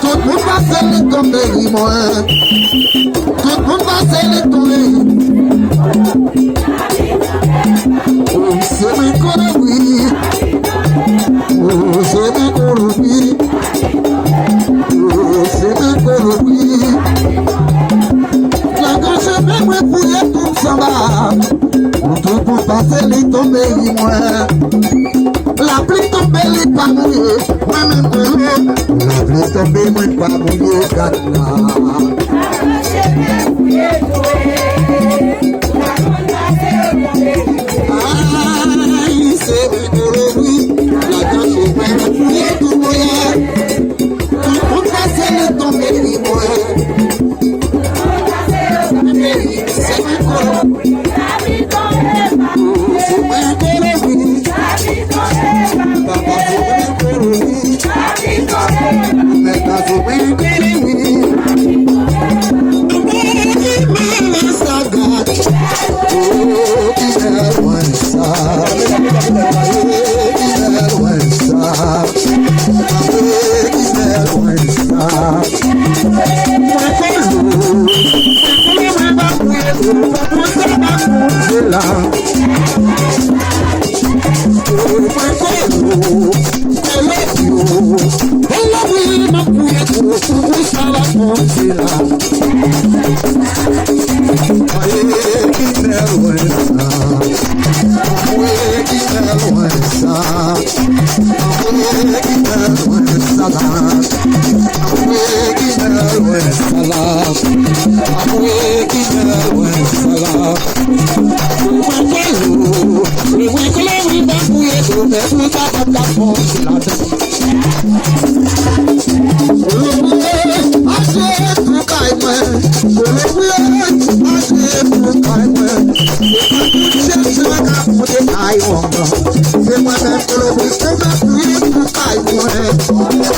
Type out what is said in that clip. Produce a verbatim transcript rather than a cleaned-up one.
Tout moun pase li tonbe ri mwen. Tout moun pase li tonbe. Ou se mwen kono wi. Ou se mwen kono wi. Ou se mwen kono wi. Lagan chemen mwen fouye tout sanba. Tout moun pase li tonbe ri mwen. Lapli tonbe li pa mouye, mwen menm dlo. Lapli tonbe mwen pa mouye gad la. Ay, se mwen dlo wi, lagan chemen mwen fouye tou mwen. Tout moun pase li tonbe ri mwen. Sa la, apre ki lè wè sa la. Mwen pale, mwen kole wi, ban pou yo, mwen pou ta ap la fòs la. Aje pou kay mwen, aje pou kay mwen. Se pa tout chen se ka pou de kay wong. Se mwen menm Kolobri, se mwen pou kay mwen.